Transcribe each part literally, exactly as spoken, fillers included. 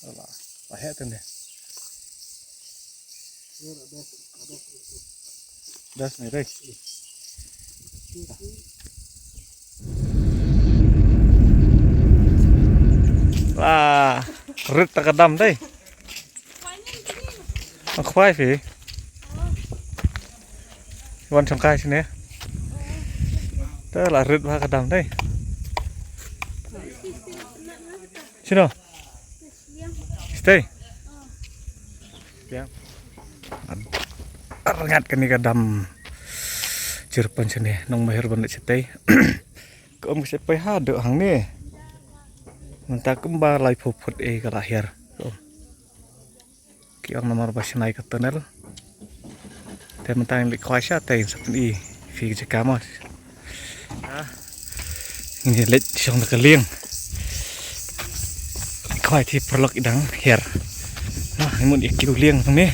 Lah, lah heh tang deh. Das ni deh. Lah, rit ta ka dam deh. Ang khwai phi. Wan shong kai shane. Ta lah rit ba ka dam deh. Shino? Stay. Biang. Ar ngat kane ka dam. Jirpan shane nong Mahir ban leit shatei. Ka um ka shatei ha dok hangne. Mynta kumba lai phu phut e ka la hiar. Ka um. Ki ong namar ba shnai ka tunnel. Te mynta ngi leit khwai sha te sa pyni phi ka jaka mo. Ha. Ngi leit shong da ka lieng. Khwai ti paralok i dang her. Ha, ngi mut ïa kiew lieng hangne.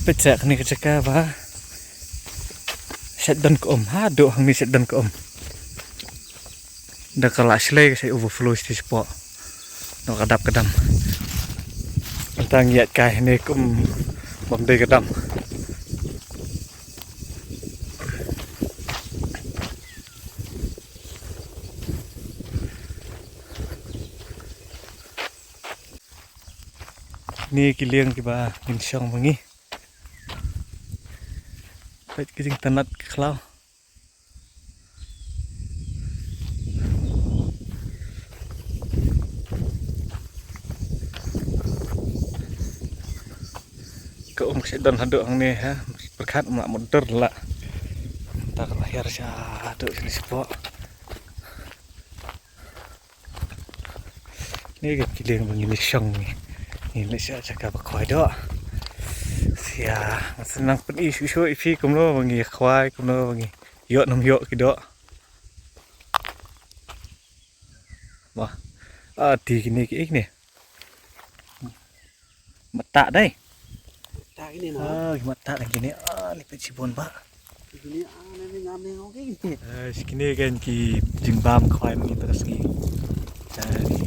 Peit sa kane ka jaka ba. Shet don ka um. Ha, dok hangne shet don ka um. Da ka la shlei ka sa overflow shisha shapoh. Nong ka dap ka dam. Tang ïa kai ne kum bam dei ka dam. Ni ki lieng kiba ngin shong ma ngi. Peit ki jingtanat ki khlaw. Ka um ka shet don haduh hangne ha, pyrkhat ma mudar la. Ta ka la hiar sha haduh sini sepo. Ni ka ki lieng ba ngi ni shong ni. Ni ni sha jaka ba khwai doh. Sia, ngan sa nang pyni shuh shuh ïa phi kumno ba ngi khwai, kumno ba ngi ïoh nam ïoh ki doh. Wah. Ah, ti kine ki, eh, kine. Mata dei. Mata kine na. Ah, mata dei kine. Ah, lipit shibun ba. Kine, ah, ne, ne, ngam ne, ngam kine. Eh, shi kine kan ki jingbam khwai ni ta ka sngi. Dari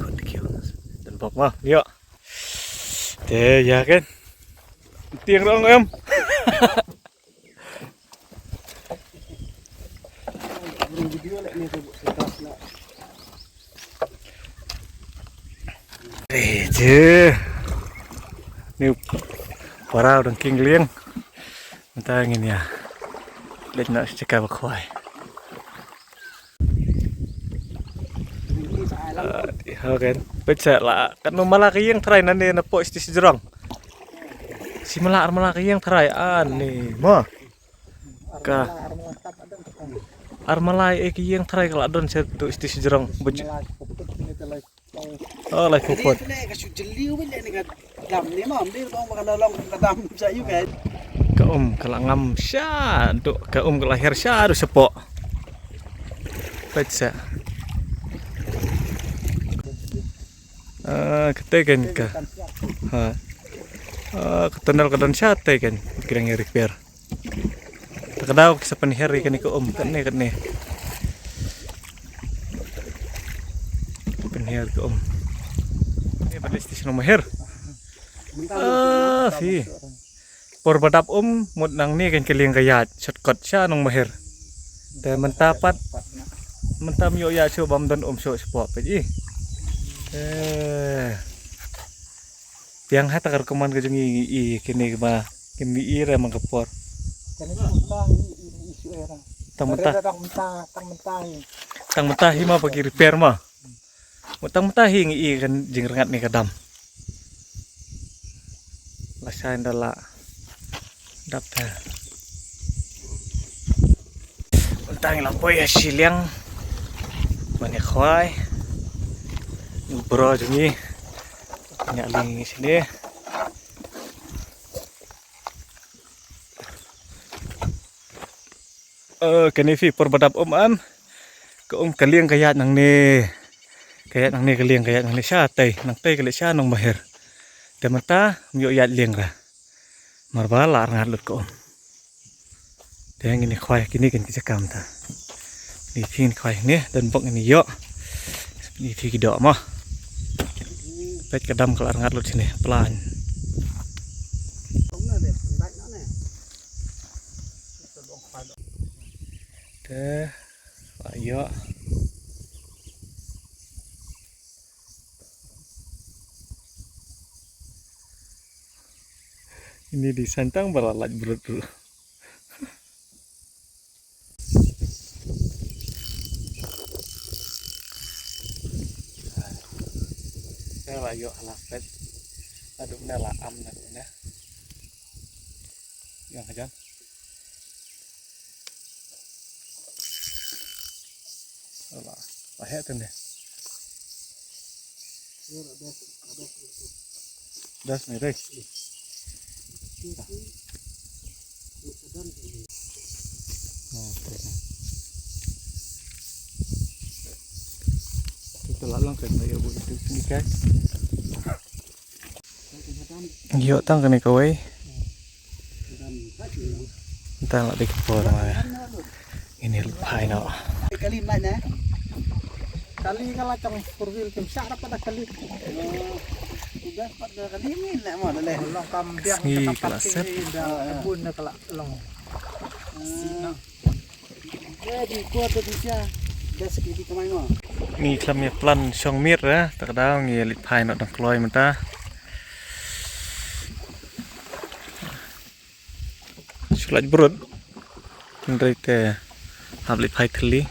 kot ki dan bok ma. Yo. Te ya kan. Tiang rong em. Eh, je. Ni para u dang king lieng. Mynta ngin ïa leit noh sha jaka ba khwai. Ah, ha kan. Peit sa la. Katno mala ka ïing tharai nangne na pok siti sha jrong. Shi mala ar mala ka ïing tharai ani mo. Ka ar mala ïa ka ïing tharai ka la don sha tu siti sha jrong. Bej. Oh, lai phu phut. Ka shu jylliew beit leh ne ka dam ne ma, ym dei tang ba ka la long ka dam sha ïu ka. Ka um ka la ngam sha, duk ka um ka la hiar sha, duk shapoh. Peit sa. Ah, katei kan ka. Ha. Ah, ka tunnel ka don shatei kan. Ki dang ïa repair. Ta ka daw ki sa pynhiar ïa kane ka um, kane, kane. Pynhiar ka um. Ni ba list shnong Mahir. Ah, phi. Por ba dap um, mut nangne kan ka lieng ka ïaid, shortcut sha nong Mahir. Te mynta pat, mynta ym ïoh ïaid shuh bam don um shuh shapoh peit i. Eh. Biang ha ta ka rukom ka jong ngi i kine ba kim i re man ka por. Kane mynta i, i, i shu era. Tang mynta. Tang mynta, tang mynta hi. Tang mynta hi ma ba ki repair ma. Tang mynta hi ngi i kan jingrngat ne ka dam. La shai nda la. Dap ta. Mynta ngi la poi ha shiliang. Mane khwai. Bro jong ngi. Nya ling ngi sini. Eh, kane phi por ba dap um am. Ka um ka lieng ka ïaid nangne. Ka ïaid nangne ka lieng ka ïaid nangne shatei. Nangtei ka leit sha nong Mahir. Te mynta ym ïoh ïaid lieng ra. Mar ba la rngat lut ka um. Te ngin ïa khwai kine kin ki jaka mynta. Ni phi ngin khwai ne, don bok ngin ïoh. Ni phi ki doh mo. Peit ka dam ka la rngat lut shane, plan. Te la ïoh. Ini di santang ba la lait brut brut. Ka la ïoh hala peit. Naduh ne la am naduh ne. Ïa ka jan. Ala, la heh te ne. Das ne dai. Kita la long kan, ya, bu itu ni kan. Ïoh tang kane kawei. Tang la dei ka por ma. Ini leit phai noh. Kali mai ne. Kali ka la tang four wheel kim shah dapat dah kali. Udah pat dah kali ni nak mau dah leh. Long kam biang. Sngi ka la set. Dah bun dah ka la long. Sina. Ngi khlem ïa plan shong miet ra, ta ka daw ngi leit phai noh dang kloi mynta. Shu lait brut. Hynrei te hap leit phai thylli.